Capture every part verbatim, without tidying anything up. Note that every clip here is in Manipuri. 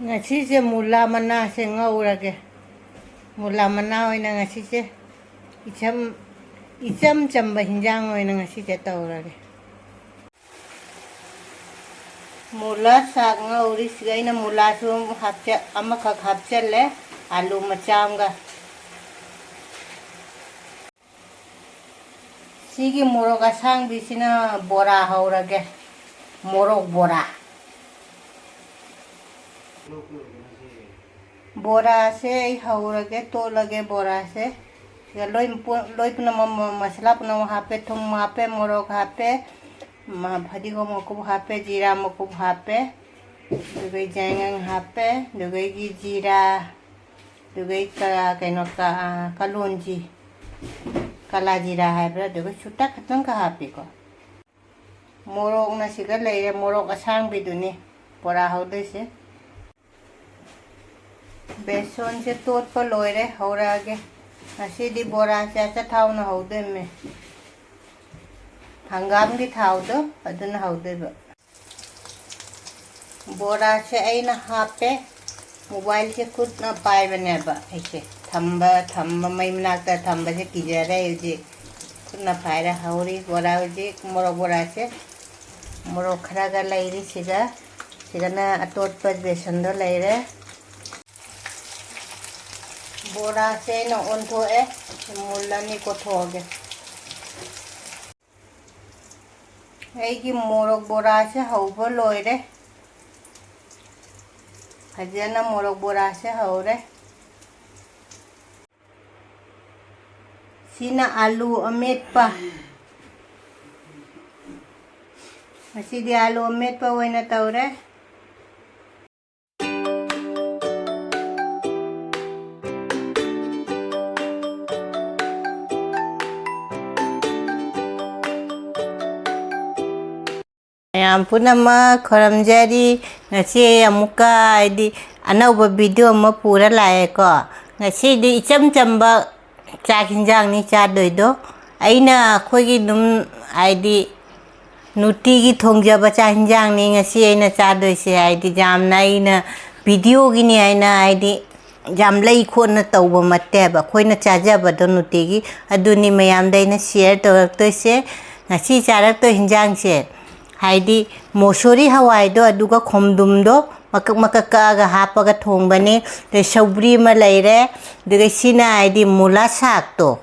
ꯉꯁꯤꯁꯦ ꯃꯨꯂꯥ ꯃꯅꯥꯁꯦ ꯉꯧꯔꯒꯦ꯫ ꯃꯨꯂꯥ ꯃꯅꯥ ꯑꯣꯏꯅ ꯉꯁꯤꯁꯦ ꯏꯆꯝ, ꯏꯆꯝ ꯆꯝꯕ ꯍꯤꯟꯖꯥꯡ ꯑꯣꯏꯅ ꯉꯁꯤꯁꯦ ꯇꯧꯔꯒꯦ꯫ ꯃꯨꯂꯥ ꯁꯥꯛ ꯉꯧꯔꯤꯁꯤꯒ ꯑꯩꯅ ꯃꯨꯂꯥꯁꯨ ꯍꯥꯞꯆ-, ꯑꯃꯈꯛ ꯍꯥꯞꯆꯜꯂꯦ, ꯑꯥꯂꯨ ꯃꯆꯥ ꯑꯃꯒ꯫ ꯁꯤꯒꯤ ꯃꯣꯔꯣꯛ ꯑꯁꯥꯡꯕꯤꯁꯤꯅ ꯕꯣꯔꯥ ꯍꯧꯔꯒꯦ꯫ ꯃꯣꯔꯣꯛ ꯕꯣꯔꯥ꯫ ꯕꯣꯔꯥꯁꯦ ꯑꯩ ꯍꯧꯔꯒꯦ, ꯇꯣꯠꯂꯒꯦ ꯕꯣꯔꯥꯁꯦ꯫ ꯁꯤꯗ ꯂꯣꯏ ꯄꯨ-, ꯂꯣꯏ ꯄꯨꯝꯅꯃꯛ ꯃ-, ꯃꯁꯥꯂꯥ ꯄꯨꯝꯅꯃꯛ ꯍꯥꯞꯄꯦ, ꯊꯨꯝ ꯍꯥꯞꯄꯦ, ꯃꯣꯔꯣꯛ ꯍꯥꯞꯄꯦ, ꯃ-, ꯐꯗꯤꯒꯣꯝ ꯃꯀꯨꯞ ꯍꯥꯞꯄꯦ, ꯖꯤꯔꯥ ꯃꯀꯨꯞ ꯍꯥꯞꯄꯦ, ꯑꯗꯨꯒ ꯌꯥꯏꯉꯪ ꯍꯥꯞꯄꯦ, ꯑꯗꯨꯒ ꯑꯩꯒꯤ ꯖꯤꯔꯥ, ꯑꯗꯨꯒ ꯑꯩ ꯀ-, ꯀꯩꯅꯣ ꯀ-, ꯑ, ꯀꯂꯣꯟꯖꯤ, ꯀꯥꯂꯥ ꯖꯤꯔꯥ ꯍꯥꯏꯕ꯭ꯔꯥ, ꯑꯗꯨꯒ ꯁꯨꯇꯛ ꯈꯛꯇꯪꯒ ꯍꯥꯞꯄꯤꯀꯣ꯫ ꯃꯣꯔꯣꯛꯅ ꯁꯤꯒ ꯂꯩꯔꯦ, ꯃꯣꯔꯣꯛ ꯑꯁꯥꯡꯕꯤꯗꯨꯅꯤ ꯕꯣꯔꯥ ꯍꯧꯗꯣꯏꯁꯦ꯫ ꯕꯦꯁꯣꯟꯁꯦ ꯇꯣꯠꯄ ꯂꯣꯏꯔꯦ, ꯍꯧꯔꯛꯑꯒꯦ꯫ ꯉꯁꯤꯗꯤ ꯕꯣꯔꯥꯁꯦ ꯑꯆꯥꯊꯥꯎꯅ ꯍꯧꯗꯣꯏꯃꯦ꯫ ꯍꯪꯒꯥꯝꯒꯤ ꯊꯥꯎꯗꯣ ꯑꯗꯨꯅ ꯍꯧꯗꯣꯏꯕ꯫ ꯕꯣꯔꯥꯁꯦ ꯑꯩꯅ ꯍꯥꯞꯄꯦ꯫ ꯃꯣꯕꯥꯏꯜꯁꯦ ꯈꯨꯠꯅ ꯄꯥꯏꯕꯅꯦꯕ ꯑꯩꯁꯦ꯫ ꯊꯝꯕ, ꯊꯝꯕ, ꯃꯩ ꯃꯅꯥꯛꯇ ꯊꯝꯕꯁꯦ ꯀꯤꯖꯔꯦ ꯑꯩ ꯍꯧꯖꯤꯛ꯫ ꯈꯨꯠꯅ ꯄꯥꯏꯔ ꯍꯧꯔꯤ ꯕꯣꯔꯥ ꯍꯧꯖꯤꯛ, ꯃꯣꯔꯣꯛ ꯕꯣꯔꯥꯁꯦ꯫ ꯃꯣꯔꯣꯛ ꯈꯔꯒ ꯂꯩꯔꯤ ꯁꯤꯒ꯫ ꯁꯤꯗꯅ ꯑꯇꯣꯠꯄ ꯕꯦꯁꯟꯗꯣ ꯂꯩꯔꯦ꯫ ꯕꯣꯔꯥꯁꯦ ꯑꯩꯅ ꯑꯣꯟꯊꯣꯛꯑꯦ꯫ ꯃꯨꯜꯂꯅꯤ, ꯀꯣꯠꯊꯣꯛꯑꯒꯦ꯫ ꯑꯩꯒꯤ ꯃꯣꯔꯣꯛ ꯕꯣꯔꯥꯁꯦ ꯍꯧꯕ ꯂꯣꯏꯔꯦ꯫ ꯐꯖꯅ ꯃꯣꯔꯣꯛ ꯕꯣꯔꯥꯁꯦ ꯍꯧꯔꯦ꯫ ꯁꯤꯅ ꯑꯥꯂꯨ ꯑꯃꯦꯠꯄ꯫ ꯉꯁꯤꯗꯤ ꯑꯥꯂꯨ ꯑꯃꯦꯠꯄ ꯑꯣꯏꯅ ꯇꯧꯔꯦ꯫ ꯃꯌꯥꯝ ꯄꯨꯝꯅꯃꯛ ꯈꯨꯔꯨꯝꯖꯔꯤ꯫ ꯉꯁꯤ ꯑꯃꯨꯛꯀ ꯍꯥꯏꯗꯤ ꯑꯅꯧꯕ ꯚꯤꯗꯤꯑꯣ ꯑꯃ ꯄꯨꯔ ꯂꯥꯛꯑꯦꯀꯣ꯫ ꯉꯁꯤꯗꯤ ꯏꯆꯝ ꯆꯝꯕ ꯆꯥꯛ ꯍꯤꯟꯖꯥꯡꯅꯤ ꯆꯥꯗꯣꯏꯗꯣ꯫ ꯑꯩꯅ ꯑꯩꯈꯣꯏꯒꯤ ꯑꯗꯨꯝ ꯍꯥꯏꯗꯤ ꯅꯨꯡꯇꯤꯒꯤ ꯊꯣꯡꯖꯕ ꯆꯥꯛ ꯍꯤꯟꯖꯥꯡꯅꯤ ꯉꯁꯤ ꯑꯩꯅ ꯆꯥꯗꯣꯏꯁꯦ꯫ ꯍꯥꯏꯗꯤ ꯌꯥꯝꯅ ꯑꯩꯅ ꯚꯤꯗꯤꯑꯣꯒꯤꯅꯤ ꯍꯥꯏꯅ, ꯍꯥꯏꯗꯤ, ꯌꯥꯝ ꯂꯩ ꯈꯣꯠꯅ ꯇꯧꯕ ꯅꯠꯇꯦꯕ, ꯑꯩꯈꯣꯏꯅ ꯆꯥꯖꯕꯗꯣ ꯅꯨꯡꯇꯤꯒꯤ꯫ ꯑꯗꯨꯅꯤ ꯃꯌꯥꯝꯗ ꯑꯩꯅ ꯁꯤꯌꯔ ꯇꯧꯔꯛꯇꯣꯏꯁꯦ꯫ ꯉꯁꯤ ꯆꯥꯔꯛꯇꯣꯏ ꯍꯤꯟꯖꯥꯡꯁꯦ, ꯍꯥꯏꯗꯤ, ꯃꯣꯁꯣꯔꯤ ꯍꯋꯥꯏꯗꯣ ꯑꯗꯨꯒ ꯈꯣꯡꯗ꯭ꯔꯨꯝꯗꯣ ꯃꯀꯛ ꯃꯀꯛ ꯀꯛꯑꯒ ꯍꯥꯞꯄꯒ ꯊꯣꯡꯕꯅꯤ꯫ ꯑꯗꯩ ꯁꯧꯒ꯭ꯔꯤ ꯑꯃ ꯂꯩꯔꯦ, ꯑꯗꯨꯒ ꯁꯤꯅ, ꯍꯥꯏꯗꯤ, ꯃꯨꯂꯥ ꯁꯥꯛꯇꯣ,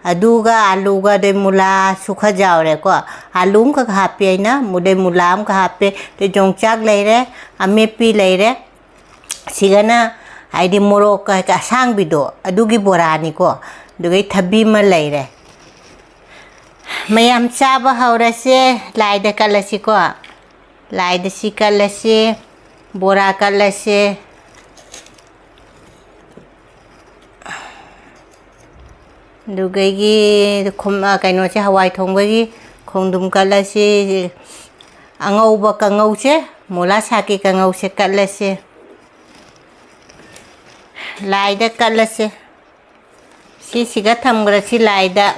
ꯑꯗꯨꯒ ꯑꯥꯂꯨꯒ, ꯑꯗꯩ ꯃꯨꯂꯥꯁꯨ ꯈꯔ ꯌꯥꯎꯔꯦꯀꯣ꯫ ꯑꯥꯂꯨ ꯑꯃꯈꯛ ꯍꯥꯞꯄꯦ ꯑꯩꯅ, ꯑꯗꯩ ꯃꯨꯂꯥ ꯑꯃꯈꯛ ꯍꯥꯞꯄꯦ, ꯑꯗꯩ ꯌꯣꯡꯆꯥꯛ ꯂꯩꯔꯦ, ꯑꯃꯦꯠꯄꯤ ꯂꯩꯔꯦ꯫ ꯁꯤꯒꯅ, ꯍꯥꯏꯗꯤ, ꯃꯣꯔꯣꯛꯀ ꯑꯁꯥꯡꯕꯤꯗꯣ, ꯑꯗꯨꯒꯤ ꯕꯣꯔꯥꯅꯤꯀꯣ꯫ ꯑꯗꯨꯒ ꯊꯕꯤ ꯑꯃ ꯂꯩꯔꯦ꯫ ꯃꯌꯥꯝ ꯆꯥꯕ ꯍꯧꯔꯁꯦ꯫ ꯂꯥꯏꯗ ꯀꯠꯂꯁꯤꯀꯣ꯫ ꯂꯥꯏꯗ ꯁꯤ ꯀꯠꯂꯁꯤ, ꯕꯣꯔꯥ ꯀꯠꯂꯁꯤ꯫ ꯑꯗꯨꯒꯩꯒꯤ ꯈꯨꯝ-, ꯑ, ꯀꯩꯅꯣꯁꯦ, ꯍꯋꯥꯏ ꯊꯣꯡꯕꯒꯤ ꯈꯣꯡꯗ꯭ꯔꯨꯝ ꯀꯠꯂꯁꯤ, ꯑꯉꯧꯕ ꯀꯥꯡꯉꯧꯁꯦ, ꯃꯨꯂꯥ ꯁꯥꯛꯀꯤ ꯀꯥꯡꯉꯧꯁꯦ ꯀꯠꯂꯁꯤ, ꯂꯥꯏꯗ ꯀꯠꯂꯁꯤ꯫ ꯁꯤꯁꯤꯒ ꯊꯝꯈ꯭ꯔꯁꯤ ꯂꯥꯏꯗ꯫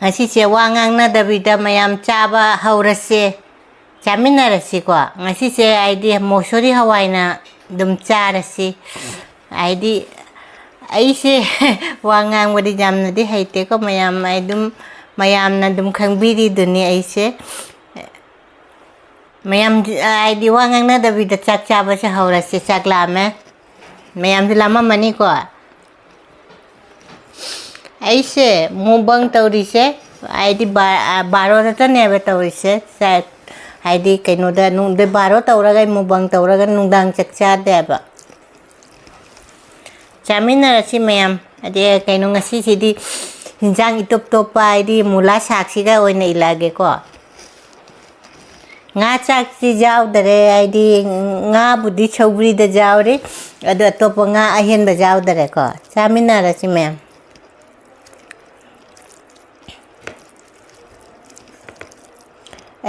ꯉꯁꯤꯁꯦ ꯋꯥ ꯉꯥꯡꯅꯗꯕꯤꯗ ꯃꯌꯥꯝ ꯆꯥꯕ ꯍꯧꯔꯁꯦ꯫ ꯆꯥꯃꯤꯟꯅꯔꯁꯤꯀꯣ꯫ ꯉꯁꯤꯁꯦ, ꯍꯥꯏꯗꯤ, ꯃꯣꯁꯣꯔꯤ ꯍꯋꯥꯏꯅ ꯑꯗꯨꯝ ꯆꯥꯔꯁꯤ꯫ ꯍꯥꯏꯗꯤ, ꯑꯩꯁꯦ ꯋꯥ ꯉꯥꯡꯕꯗꯤ ꯌꯥꯝꯅꯗꯤ ꯍꯩꯇꯦꯀꯣ, ꯃꯌꯥꯝ ꯑꯗꯨꯝ, ꯃꯌꯥꯝꯅ ꯑꯗꯨꯝ ꯈꯪꯕꯤꯔꯤꯗꯨꯅꯤ ꯑꯩꯁꯦ꯫ ꯃꯌꯥꯝ, ꯍꯥꯏꯗꯤ, ꯋꯥ ꯉꯥꯡꯅꯗꯕꯤꯗ ꯆꯥꯛ ꯆꯥꯕꯁꯦ ꯍꯧꯔꯁꯤ꯫ ꯆꯥꯛ ꯂꯥꯝꯃꯦ꯫ ꯃꯌꯥꯝꯁꯨ ꯂꯥꯝꯃꯝꯃꯅꯤꯀꯣ꯫ ꯑꯩꯁꯦ ꯃꯨꯛꯕꯥꯡ ꯇꯧꯔꯤꯁꯦ, ꯍꯥꯏꯗꯤ, ꯕꯥ-, ꯑ, ꯕꯥꯔꯣꯗꯇꯅꯦꯕ ꯇꯧꯔꯤꯁꯦ꯫ ꯆꯥꯛ, ꯍꯥꯏꯗꯤ, ꯀꯩꯅꯣꯗ, ꯅꯨꯡ-, ꯕꯥꯔꯣ ꯇꯧꯔꯒ ꯑꯩ ꯃꯨꯛꯕꯥꯡ ꯇꯧꯔꯒ ꯅꯨꯡꯗꯥꯡ ꯆꯥꯛ ꯆꯥꯗꯦꯕ꯫ ꯆꯥꯃꯤꯟꯅꯔꯁꯤ ꯃꯌꯥꯝ꯫ ꯑꯗꯩ ꯀꯩꯅꯣ, ꯉꯁꯤꯁꯤꯗꯤ ꯍꯤꯟꯖꯥꯡ ꯏꯇꯣꯞ ꯇꯣꯞꯄ, ꯍꯥꯏꯗꯤ, ꯃꯨꯂꯥ ꯁꯥꯛꯁꯤꯒ ꯑꯣꯏꯅ ꯏꯜꯂꯛꯑꯒꯦꯀꯣ꯫ ꯉꯥ ꯆꯥꯛꯁꯤ ꯌꯥꯎꯗꯔꯦ, ꯍꯥꯏꯗꯤ, ꯉꯥꯕꯨꯗꯤ ꯁꯧꯒ꯭ꯔꯤꯗ ꯌꯥꯎꯔꯤ, ꯑꯗꯣ ꯑꯇꯣꯞꯄ ꯉꯥ ꯑꯍꯦꯟꯕ ꯌꯥꯎꯗꯔꯦꯀꯣ꯫ ꯆꯥꯃꯤꯟꯅꯔꯁꯤ ꯃꯌꯥꯝ꯫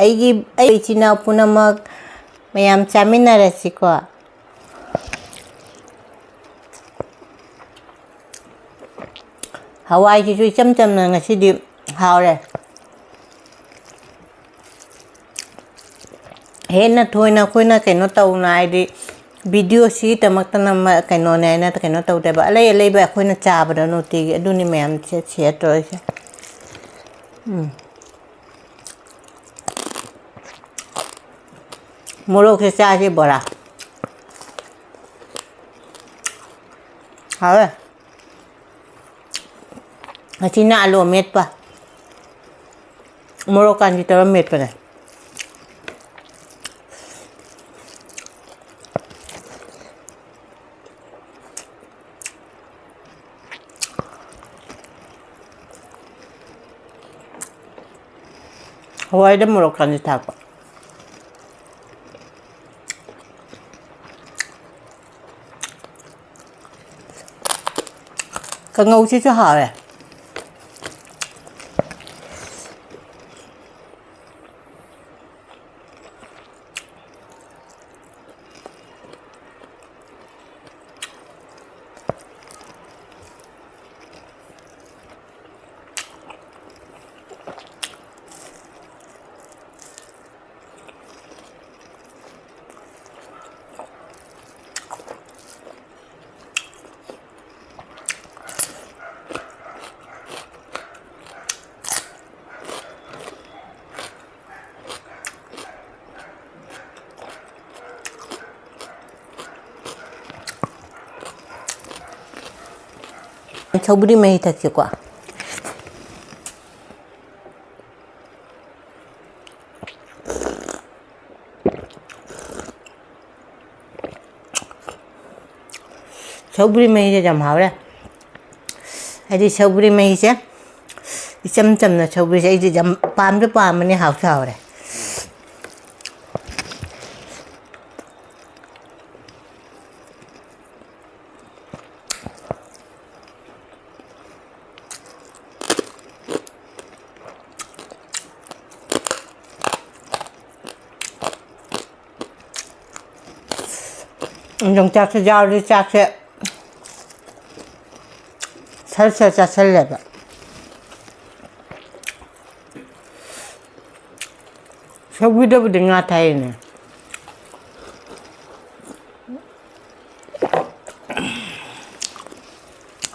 ꯑꯩꯒꯤ, ꯑꯩ ꯏꯆꯤꯟ ꯏꯅꯥꯎ ꯄꯨꯝꯅꯃꯛ ꯃꯌꯥꯝ ꯆꯥꯃꯤꯟꯅꯔꯁꯤꯀꯣ꯫ ꯍꯋꯥꯏꯁꯤꯁꯨ ꯏꯆꯝ ꯆꯝꯅ ꯉꯁꯤꯗꯤ ꯍꯥꯎꯔꯦ꯫ ꯍꯦꯟꯅ ꯊꯣꯏꯅ ꯑꯩꯈꯣꯏꯅ ꯀꯩꯅꯣ ꯇꯧꯅ, ꯍꯥꯏꯗꯤ, ꯚꯤꯗꯤꯑꯣꯁꯤꯒꯤꯗꯃꯛꯇ ꯅꯝꯕ ꯀꯩꯅꯣꯅꯦ ꯍꯥꯏꯅ ꯀꯩꯅꯣ ꯇꯧꯗꯦꯕ꯫ ꯑꯂꯩ ꯑꯂꯩꯕ ꯑꯩꯈꯣꯏꯅ ꯆꯥꯕꯗꯣ ꯅꯨꯡꯇꯤꯒꯤ, ꯑꯗꯨꯅꯤ ꯃꯌꯥꯝꯁꯦ ꯁꯤꯌꯔ ꯇꯧꯔꯤꯁꯦ꯫ ꯎꯝ꯫ ꯃꯣꯔꯣꯛꯁꯦ ꯆꯥꯁꯦ, ꯕꯣꯔꯥ꯫ ꯍꯥꯎꯋꯦ꯫ ꯑꯁꯤꯅ ꯑꯂꯨ ꯑꯃꯦꯠꯄ꯫ ꯃꯣꯔꯣꯛ ꯀꯥꯟꯆꯤ ꯇꯧꯔ ꯃꯦꯠꯄꯅꯦ꯫ ꯍꯋꯥꯏꯗ ꯃꯣꯔꯣꯛ ꯀꯥꯟꯆꯤ ꯊꯥꯛꯄ꯫ ꯀꯥꯡꯉꯧꯁꯤꯁꯨ ꯍꯥꯎꯋꯦ꯫ ꯁꯧꯒ꯭ꯔꯤ ꯃꯍꯤ ꯊꯛꯁꯤꯀꯣ꯫ ꯁꯧꯒ꯭ꯔꯤ ꯃꯍꯤꯁꯦ ꯌꯥꯝ ꯍꯥꯎꯔꯦ꯫ ꯍꯥꯏꯗꯤ ꯁꯧꯒ꯭ꯔꯤ ꯃꯍꯤꯁꯦ ꯏꯆꯝ ꯆꯝꯅ ꯁꯧꯒ꯭ꯔꯤꯁꯦ ꯑꯩꯗꯤ ꯌꯥꯝ ꯄꯥꯝꯁꯨ ꯄꯥꯝꯕꯅꯤ, ꯍꯥꯎꯁꯨ ꯍꯥꯎꯔꯦ꯫ ꯌꯣꯡꯆꯥꯛꯁꯦ ꯌꯥꯎꯔꯗꯤ ꯆꯥꯛꯁꯦ ꯁꯔ ꯁꯔ ꯆꯥꯁꯜꯂꯦꯕ꯫ ꯁꯧꯒ꯭ꯔꯤꯗꯕꯨꯗꯤ ꯉꯥ ꯊꯥꯛꯏꯅꯦ꯫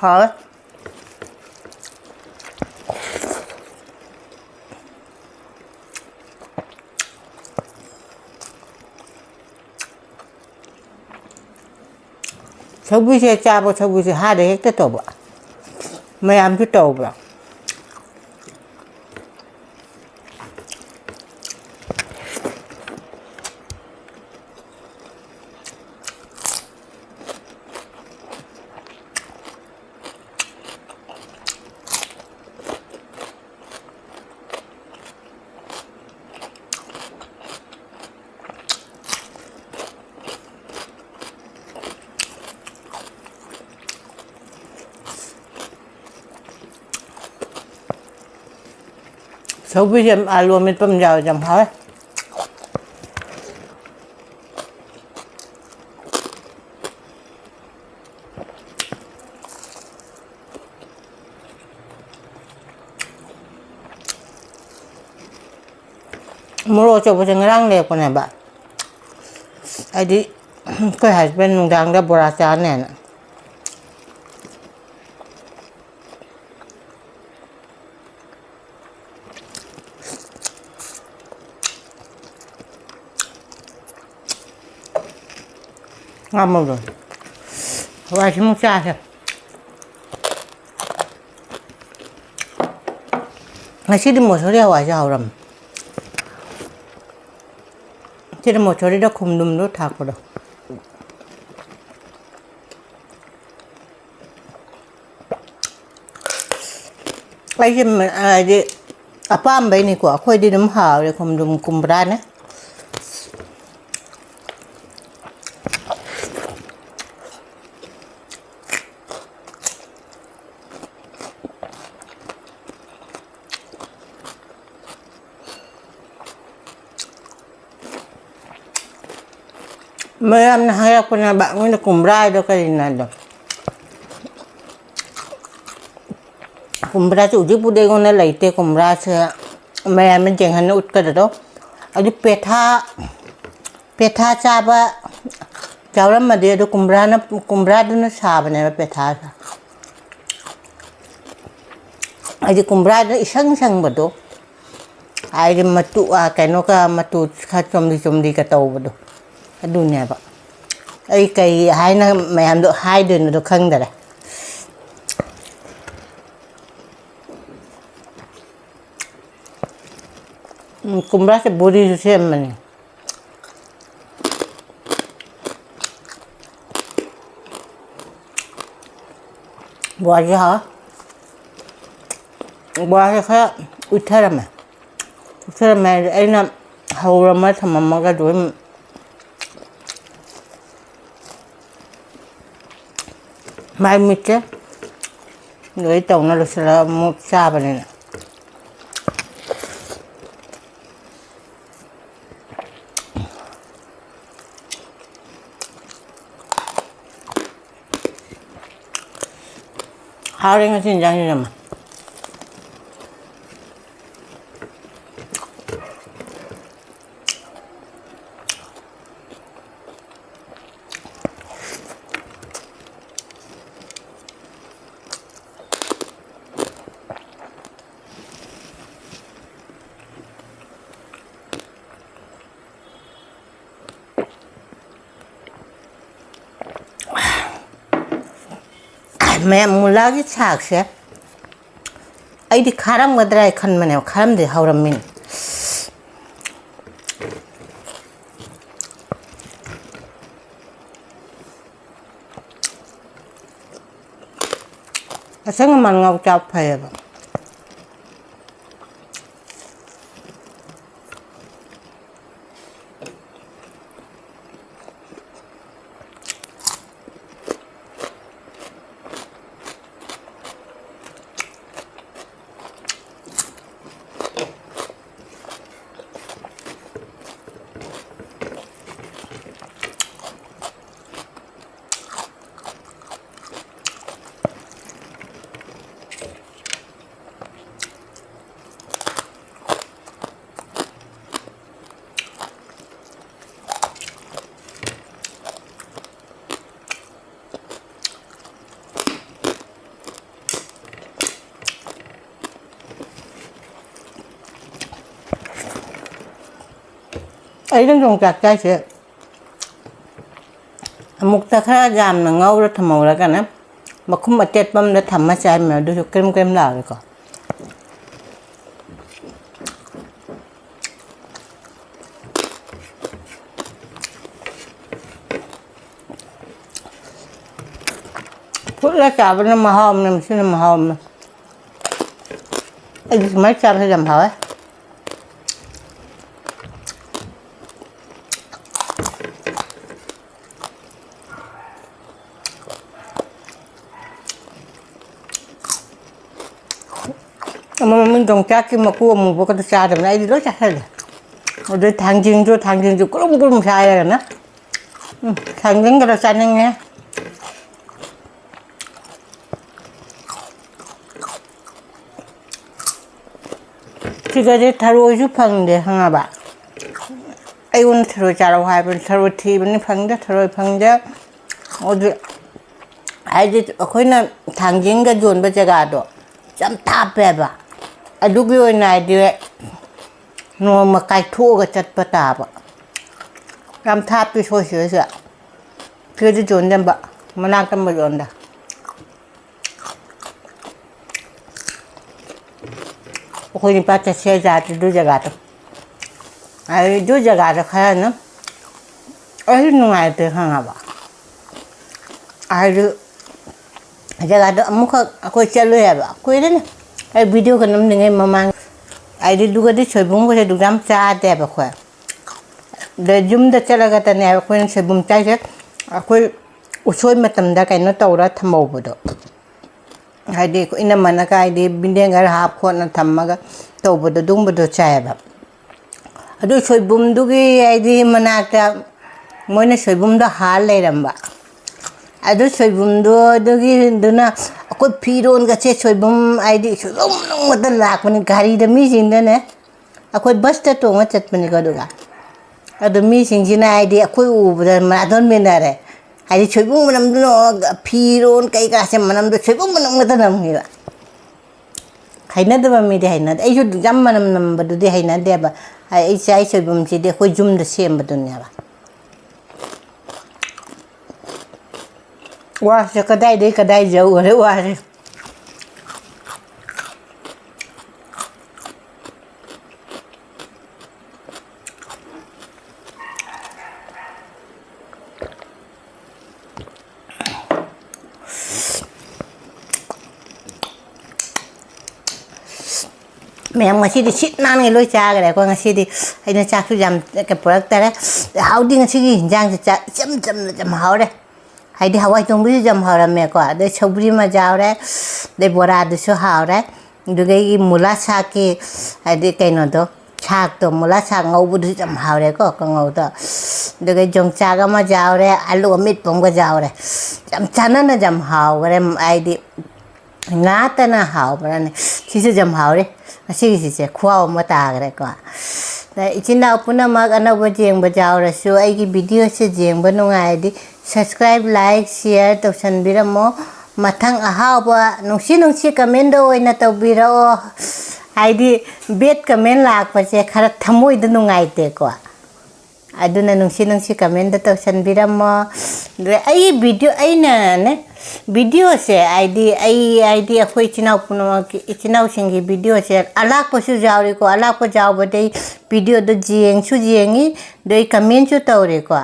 ꯍꯥꯎꯋꯦ꯫ ꯁꯧꯒ꯭ꯔꯤꯁꯦ ꯆꯥꯕ, ꯁꯧꯒ꯭ꯔꯤꯁꯦ ꯍꯥꯗ ꯍꯦꯛꯇ ꯇꯧꯕ꯫ ꯃꯌꯥꯝꯁꯨ ꯇꯧꯕ꯭ꯔꯥ? ꯁꯧꯒ꯭ꯔꯤꯁꯦ ꯑꯂꯨ ꯑꯃꯦꯠꯄ ꯑꯃ ꯌꯥꯎꯔꯗꯤ ꯌꯥꯝ ꯍꯥꯎꯋꯦ꯫ ꯃꯣꯔꯣꯛ ꯑꯆꯧꯕꯁꯦ ꯉꯔꯥꯡ ꯂꯩꯔꯛꯄꯅꯦꯕ꯫ ꯍꯥꯏꯗꯤ, ꯑꯩꯈꯣꯏ husband ꯅꯨꯡꯗꯥꯡꯗ ꯕꯣꯔꯥ ꯆꯥꯅꯦꯅ꯫ ꯉꯥꯃꯧꯗꯣ꯫ ꯍꯋꯥꯏꯁꯤꯃꯨꯛ ꯆꯥꯁꯦ꯫ ꯉꯁꯤꯗꯤ ꯃꯣꯁꯣꯔꯤ ꯍꯋꯥꯏꯁꯦ ꯍꯥꯎꯔꯝꯃꯦ꯫ ꯁꯤꯗ ꯃꯣꯁꯣꯔꯤꯗ ꯈꯣꯡꯗ꯭ꯔꯨꯝꯗꯣ ꯊꯥꯛꯄꯗꯣ꯫ ꯑꯩꯁꯦ ꯃ-, ꯍꯥꯏꯗꯤ ꯑꯄꯥꯝꯕꯩꯅꯤꯀꯣ, ꯑꯩꯈꯣꯏꯗꯤ ꯑꯗꯨꯝ ꯍꯥꯎꯔꯦ ꯈꯣꯡꯗ꯭ꯔꯨꯝ ꯀꯨꯝꯕ꯭ꯔꯥꯅꯦ꯫ ꯃꯌꯥꯝꯅ ꯍꯥꯏꯔꯛꯄꯅꯦꯕ, ꯃꯣꯏꯅ ꯀꯨꯝꯕ꯭ꯔꯥ ꯍꯥꯏꯗꯣ ꯀꯔꯤꯅꯣ ꯍꯥꯏꯗꯣ꯫ ꯀꯨꯝꯕ꯭ꯔꯥꯁꯦ ꯍꯧꯖꯤꯛꯄꯨꯗꯤ ꯑꯩꯉꯣꯟꯗ ꯂꯩꯇꯦ, ꯀꯨꯝꯕ꯭ꯔꯥꯁꯦ ꯃꯌꯥꯝꯅ ꯌꯦꯡꯍꯟꯅ ꯎꯠꯀꯗꯗꯣ꯫ ꯑꯗꯨ ꯄꯦꯊꯥ, ꯄꯦꯊꯥ ꯆꯥꯕ ꯌꯥꯎꯔꯝꯃꯗꯤ, ꯑꯗꯨ ꯀꯨꯝꯕ꯭ꯔꯥꯅ, ꯀꯨꯝꯕ꯭ꯔꯥꯗꯨꯅ ꯁꯥꯕꯅꯦꯕ ꯄꯦꯊꯥꯁꯦ꯫ ꯍꯥꯏꯗꯤ ꯀꯨꯝꯕ꯭ꯔꯥꯗ ꯏꯁꯪ ꯁꯪꯕꯗꯣ, ꯍꯥꯏꯗꯤ ꯃꯇꯨ, ꯑ, ꯀꯩꯅꯣꯒ, ꯃꯇꯨ ꯈꯔ ꯆꯣꯝꯂꯤ ꯆꯣꯝꯂꯤꯒ ꯇꯧꯕꯗꯣ, ꯑꯗꯨꯅꯦꯕ꯫ ꯑꯩ ꯀꯩ ꯍꯥꯏꯅ ꯃꯌꯥꯝꯗꯣ ꯍꯥꯏꯗꯣꯏꯅꯣꯗꯣ ꯈꯪꯗꯔꯦ꯫ ꯎꯝ, ꯀꯨꯝꯕ꯭ꯔꯥꯁꯦ ꯕꯣꯔꯤꯁꯨ ꯁꯦꯝꯕꯅꯤ꯫ ꯕꯣꯔꯥꯁꯦ ꯍꯥꯎꯋꯦ꯫ ꯕꯣꯔꯥꯁꯦ ꯈꯔ ꯎꯠꯊꯔꯝꯃꯦ꯫ ꯎꯠꯊꯔꯝꯃꯦ ꯍꯥꯏꯗꯤ ꯑꯩꯅ ꯍꯧꯔꯝꯃ ꯊꯝꯃꯝꯃꯒ ꯑꯗꯨꯝ ꯃꯥꯏ ꯃꯤꯠꯁꯦ ꯂꯣꯏ ꯇꯧꯅ ꯂꯣꯏꯁꯤꯜꯂꯒ ꯑꯃꯨꯛ ꯆꯥꯕꯅꯤꯅ꯫ ꯍꯥꯎꯔꯦ ꯉꯁꯤ ꯏꯟꯖꯥꯡꯁꯤ ꯌꯥꯝꯅ꯫ ꯃꯌꯥꯝ ꯃꯨꯂꯥꯒꯤ ꯁꯥꯛꯁꯦ ꯑꯩꯗꯤ ꯈꯥꯔꯝꯒꯗ꯭ꯔꯥ ꯍꯥꯏ ꯈꯟꯕꯅꯦꯕ, ꯈꯥꯔꯝꯗꯦ, ꯍꯥꯎꯔꯝꯃꯤꯅꯦ꯫ ꯑꯁꯪ ꯑꯃꯥꯟ ꯉꯥꯎ ꯆꯥꯕ ꯐꯩꯌꯦꯕ꯫ ꯑꯩꯅ ꯌꯣꯡꯆꯥꯛ ꯆꯥꯏꯁꯦ ꯑꯃꯨꯛꯇ ꯈꯔ ꯌꯥꯝꯅ ꯉꯧꯔ ꯊꯝꯍꯧꯔꯒꯅ ꯃꯈꯨꯝ ꯑꯇꯦꯠꯄ ꯑꯃꯗ ꯊꯝꯃ ꯆꯥꯏ, ꯃꯌꯥꯝ ꯑꯗꯨꯁꯨ ꯀ꯭ꯔꯤꯝ ꯀ꯭ꯔꯤꯝ ꯂꯥꯎꯔꯦꯀꯣ꯫ ꯐꯨꯠꯂ ꯆꯥꯕꯅ ꯃꯍꯥꯎ ꯑꯃꯅꯦ, ꯃꯁꯤꯅ ꯃꯍꯥꯎ ꯑꯃꯅꯦ꯫ ꯑꯩꯗꯤ ꯁꯨꯃꯥꯏꯅ ꯆꯥꯕꯁꯦ ꯌꯥꯝ ꯍꯥꯎꯋꯦ꯫ ꯑꯃꯃꯝ ꯌꯣꯡꯆꯥꯛꯀꯤ ꯃꯀꯨ ꯑꯃꯨꯕꯒꯗꯣ ꯆꯥꯗꯕꯅꯦ, ꯑꯩꯗꯤ ꯂꯣꯏ ꯆꯥꯁꯜꯂꯦ꯫ ꯑꯗꯩ ꯊꯥꯡꯖꯤꯡꯁꯨ, ꯊꯥꯡꯖꯤꯡꯁꯨ ꯀ꯭ꯔꯨꯝ ꯀ꯭ꯔꯨꯝ ꯁꯥꯏꯔꯒꯅ꯫ ꯎꯝ, ꯊꯥꯡꯖꯤꯡꯒꯗꯣ ꯆꯥꯅꯤꯡꯉꯦ꯫ ꯁꯤꯗꯗꯤ ꯊꯔꯣꯏꯁꯨ ꯐꯪꯗꯦ, ꯈꯪꯉꯕ? ꯑꯩꯉꯣꯟꯗ ꯊꯔꯣꯏ ꯆꯥꯔꯛꯑꯣ ꯍꯥꯏꯕꯅꯤ, ꯊꯔꯣꯏ ꯊꯤꯕꯅꯤ, ꯐꯪꯗꯦ, ꯊꯔꯣꯏ ꯐꯪꯗꯦ꯫ ꯑꯗꯨ, ꯍꯥꯏꯗꯤ, ꯑꯩꯈꯣꯏꯅ ꯊꯥꯡꯖꯤꯡꯒ ꯌꯣꯟꯕ ꯖꯒꯥꯗꯣ ꯌꯥꯝ ꯊꯥꯞꯄꯦꯕ꯫ ꯑꯗꯨꯒꯤ ꯑꯣꯏꯅ, ꯍꯥꯏꯗꯤ, ꯅꯣꯡꯃ ꯀꯥꯏꯊꯣꯛꯑꯒ ꯆꯠꯄ ꯇꯥꯕ꯫ ꯌꯥꯝ ꯊꯥꯞꯄꯤ ꯁꯣꯏꯁꯤꯗꯩꯁꯤꯗ꯫ ꯁꯤꯗꯗꯤ ꯌꯣꯟꯗꯦꯕ, ꯃꯅꯥꯛꯇ ꯑꯃ ꯌꯣꯟꯗ꯫ ꯑꯩꯈꯣꯏ ꯅꯤꯄꯥ ꯆꯠꯁꯦ ꯖꯥꯠꯇꯤ ꯑꯗꯨ ꯖꯒꯥꯗꯣ꯫ ꯑꯗꯨ ꯖꯒꯥꯗꯣ ꯈꯔꯅ ꯑꯩꯁꯨ ꯅꯨꯡꯉꯥꯏꯇꯦ, ꯈꯪꯉꯕ? ꯍꯥꯏꯗꯤ ꯖꯒꯥꯗꯣ ꯑꯃꯨꯛꯈꯛ ꯑꯩꯈꯣꯏ ꯆꯠꯂꯨꯏ ꯍꯥꯏꯕ, ꯀꯨꯏꯔꯦꯅꯦ꯫ ꯑꯩ ꯚꯤꯗꯤꯑꯣꯒ ꯅꯝꯗ꯭ꯔꯤꯉꯩ ꯃꯃꯥꯡ꯫ ꯍꯥꯏꯗꯤ ꯑꯗꯨꯒꯗꯤ ꯁꯣꯏꯕꯨꯝꯒꯁꯦ ꯑꯗꯨꯛ ꯌꯥꯝ ꯆꯥꯗꯦꯕ ꯑꯩꯈꯣꯏ꯫ ꯑꯗ ꯌꯨꯝꯗ ꯆꯠꯂꯒꯇꯅꯦ ꯑꯩꯈꯣꯏꯅ ꯁꯣꯏꯕꯨꯝ ꯆꯥꯏꯁꯦ꯫ ꯑꯩꯈꯣꯏ ꯎꯁꯣꯏ ꯃꯇꯝꯗ ꯀꯩꯅꯣ ꯇꯧꯔ ꯊꯝꯍꯧꯕꯗꯣ, ꯍꯥꯏꯗꯤ ꯏꯅꯝꯃꯅ ꯀꯥꯏꯗꯤ ꯚꯤꯅꯦꯒꯔ ꯍꯥꯞ ꯈꯣꯠꯅ ꯊꯝꯃꯒ ꯇꯧꯕꯗꯣ, ꯑꯗꯨꯒꯨꯝꯕꯗꯣ ꯆꯥꯏꯌꯦꯕ꯫ ꯑꯗꯨ ꯁꯣꯏꯕꯨꯝꯗꯨꯒꯤ ꯍꯥꯏꯗꯤ ꯃꯅꯥꯛꯇ ꯃꯣꯏꯅ ꯁꯣꯏꯕꯨꯝꯗꯣ ꯍꯥꯜ ꯂꯩꯔꯝꯕ꯫ ꯑꯗꯨ ꯁꯣꯏꯕꯨꯝꯗꯣ ꯑꯗꯨꯒꯤꯗꯨꯅ ꯑꯩꯈꯣꯏ ꯐꯤꯔꯣꯟꯒꯁꯦ ꯁꯣꯏꯕꯨꯝ, ꯍꯥꯏꯗꯤ ꯁꯣꯏꯕꯨꯝ ꯃꯅꯨꯡ ꯉꯥꯛꯇ ꯂꯥꯛꯄꯅꯤ ꯒꯥꯔꯤꯗ꯫ ꯃꯤꯁꯤꯡꯗꯅꯦ, ꯑꯩꯈꯣꯏ ꯕꯁꯇ ꯇꯣꯡꯉ ꯆꯠꯄꯅꯤꯀꯣ꯫ ꯑꯗꯨꯒ ꯑꯗꯣ ꯃꯤꯁꯤꯡꯁꯤꯅ ꯍꯥꯏꯗꯤ ꯑꯩꯈꯣꯏ ꯎꯕꯗ ꯃꯅꯥꯇꯣꯟ ꯃꯦꯟꯅꯔꯦ꯫ ꯍꯥꯏꯗꯤ ꯁꯣꯏꯕꯨꯝ ꯃꯅꯝꯗꯨꯅ ꯐꯤꯔꯣꯟ ꯀꯩꯀꯥꯁꯦ ꯃꯅꯝꯗꯣ ꯁꯣꯏꯕꯨꯝ ꯃꯅꯝ ꯉꯥꯛꯇ ꯅꯝꯃꯦꯕ꯫ ꯍꯩꯅꯗꯕ ꯃꯤꯗꯤ ꯍꯩꯅꯗꯦ꯫ ꯑꯩꯁꯨ ꯌꯥꯝ ꯃꯅꯝ ꯅꯝꯕꯗꯨꯗꯤ ꯍꯩꯅꯗꯦꯕ꯫ ꯑꯩ ꯏꯆꯥ ꯁꯣꯏꯕꯨꯝꯁꯤꯗꯤ ꯑꯩꯈꯣꯏ ꯌꯨꯝꯗ ꯁꯦꯝꯕꯗꯨꯅꯦꯕ꯫ ꯋꯥꯁꯦ ꯀꯗꯥꯏꯗꯩ ꯀꯗꯥꯏ ꯌꯧꯈ꯭ꯔꯦ ꯋꯥꯁꯦ꯫ ꯃꯌꯥꯝ ꯉꯁꯤꯗꯤ ꯁꯤꯠ ꯅꯥꯟꯅ ꯂꯣꯏ ꯆꯥꯈ꯭ꯔꯦ꯫ ꯑꯩꯈꯣꯏ ꯉꯁꯤꯗꯤ ꯑꯩꯅ ꯆꯥꯛꯁꯨ ꯌꯥꯝ ꯄꯨꯔꯛꯇꯔꯦ꯫ ꯍꯥꯎꯗꯤ ꯉꯁꯤꯒꯤ ꯍꯤꯟꯖꯥꯡꯁꯦ ꯆꯥꯛ ꯏꯆꯝ ꯆꯝꯅ ꯌꯥꯝ ꯍꯥꯎꯔꯦ꯫ ꯍꯥꯏꯗꯤ ꯍꯋꯥꯏ ꯊꯣꯡꯕꯁꯨ ꯌꯥꯝ ꯍꯥꯎꯔꯝꯃꯦꯀꯣ꯫ ꯑꯗꯩ ꯁꯧꯒ꯭ꯔꯤ ꯑꯃ ꯌꯥꯎꯔꯦ꯫ ꯑꯗꯩ ꯕꯣꯔꯥꯗꯨꯁꯨ ꯍꯥꯎꯔꯦ꯫ ꯑꯗꯨꯗꯒꯤ ꯃꯨꯂꯥ ꯁꯥꯛꯀꯤ, ꯍꯥꯏꯗꯤ ꯀꯩꯅꯣꯗꯣ, ꯁꯥꯛꯇꯣ, ꯃꯨꯂꯥ ꯁꯥꯛ ꯉꯧꯕꯗꯨꯁꯨ ꯌꯥꯝ ꯍꯥꯎꯔꯦꯀꯣ, ꯀꯥꯡꯉꯧꯗꯣ꯫ ꯑꯗꯨꯒ ꯌꯣꯡꯆꯥꯛ ꯑꯃ ꯌꯥꯎꯔꯦ, ꯑꯂꯨ ꯑꯃꯦꯠꯄ ꯑꯃꯒ ꯌꯥꯎꯔꯦ꯫ ꯌꯥꯝ ꯆꯥꯟꯅꯅ ꯌꯥꯝ ꯍꯥꯎꯈ꯭ꯔꯦ꯫ ꯍꯥꯏꯗꯤ ꯉꯥꯇꯅ ꯍꯥꯎꯕ꯭ꯔꯥꯅꯦ? ꯁꯤꯁꯨ ꯌꯥꯝ ꯍꯥꯎꯔꯦ꯫ ꯉꯁꯤꯒꯤꯁꯤꯁꯦ ꯈꯨꯍꯥꯎ ꯑꯃ ꯇꯥꯈ꯭ꯔꯦꯀꯣ꯫ ꯑꯗ ꯏꯆꯤꯟ ꯏꯅꯥꯎ ꯄꯨꯝꯅꯃꯛ ꯑꯅꯧꯕ ꯌꯦꯡꯕ ꯌꯥꯎꯔꯁꯨ ꯑꯩꯒꯤ videoꯁꯦ ꯌꯦꯡꯕ ꯅꯨꯡꯉꯥꯏꯔꯗꯤ subscribe, like, share ꯇꯧꯁꯟꯕꯤꯔꯝꯃꯣ꯫ ꯃꯊꯪ ꯑꯍꯥꯎꯕ ꯅꯨꯡꯁꯤ ꯅꯨꯡꯁꯤ commentꯗ ꯑꯣꯏꯅ ꯇꯧꯕꯤꯔꯛꯑꯣ꯫ ꯍꯥꯏꯗꯤ bad comment ꯂꯥꯛꯄꯁꯦ ꯈꯔ ꯊꯃꯣꯏꯗ ꯅꯨꯡꯉꯥꯏꯇꯦꯀꯣ꯫ ꯑꯗꯨꯅ ꯅꯨꯡꯁꯤ ꯅꯨꯡꯁꯤ commentꯗ ꯇꯧꯁꯟꯕꯤꯔꯝꯃꯣ꯫ ꯑꯗꯨꯒ ꯑꯩ video, ꯑꯩꯅꯅꯦ, videoꯁꯦ ꯍꯥꯏꯗꯤ ꯑꯩ, ꯍꯥꯏꯗꯤ ꯑꯩꯈꯣꯏ ꯏꯆꯤꯟ ꯏꯅꯥꯎ ꯄꯨꯝꯅꯃꯛꯀꯤ, ꯏꯆꯤꯟ ꯏꯅꯥꯎꯁꯤꯡꯒꯤ videoꯁꯦ ꯑꯂꯥꯛꯄꯁꯨ ꯌꯥꯎꯔꯤꯀꯣ꯫ ꯑꯂꯥꯛꯄ ꯌꯥꯎꯕꯗꯩ videoꯗꯣ ꯌꯦꯡꯁꯨ ꯌꯦꯡꯉꯤ, ꯑꯗꯩ commentꯁꯨ ꯇꯧꯔꯦꯀꯣ꯫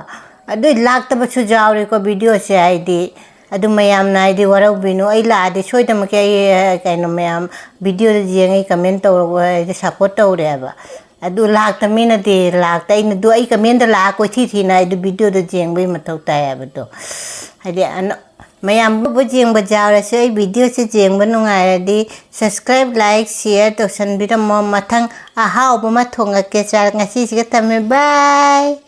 ꯑꯗꯨꯏ ꯂꯥꯛꯇꯕꯁꯨ ꯌꯥꯎꯔꯦꯀꯣ videoꯁꯦ꯫ ꯍꯥꯏꯗꯤ ꯑꯗꯨ ꯃꯌꯥꯝꯅ ꯍꯥꯏꯗꯤ ꯋꯥꯔꯧꯕꯤꯅꯨ꯫ ꯑꯩ ꯂꯥꯛꯑꯗꯤ ꯁꯣꯏꯗꯅꯃꯛꯀꯤ ꯑꯩ, ꯀꯩꯅꯣ, ꯃꯌꯥꯝ videoꯗ ꯌꯦꯡꯉꯤ, comment ꯇꯧꯔꯒ ꯍꯥꯏꯗꯤ support ꯇꯧꯔꯦꯕ꯫ ꯑꯗꯨ ꯂꯥꯛꯇ ꯃꯤꯅꯗꯤ ꯂꯥꯛꯇ, ꯑꯩꯅ ꯑꯗꯨ ꯑꯩ commentꯗ ꯂꯥꯛꯑ ꯀꯣꯏꯊꯤ ꯊꯤꯅ ꯑꯩꯗꯤ videoꯗ ꯌꯦꯡꯕꯒꯤ ꯃꯊꯧ ꯇꯥꯏ ꯍꯥꯏꯕꯗꯣ꯫ ꯍꯥꯏꯗꯤ ꯑꯅ-, ꯃꯌꯥꯝ ꯌꯦꯡꯕ ꯌꯥꯎꯔꯁꯨ ꯑꯩ videoꯁꯦ ꯌꯦꯡꯕ ꯅꯨꯡꯉꯥꯏꯔꯗꯤ subscribe, like, share ꯇꯧꯁꯟꯕꯤꯔꯝꯃꯣ꯫ ꯃꯊꯪ ꯑꯍꯥꯎꯕ ꯑꯃ ꯊꯣꯡꯉꯛꯀꯦ꯫ ꯆꯥ-, ꯉꯁꯤꯁꯤꯒ ꯊꯝꯃꯦ꯫ Bye꯫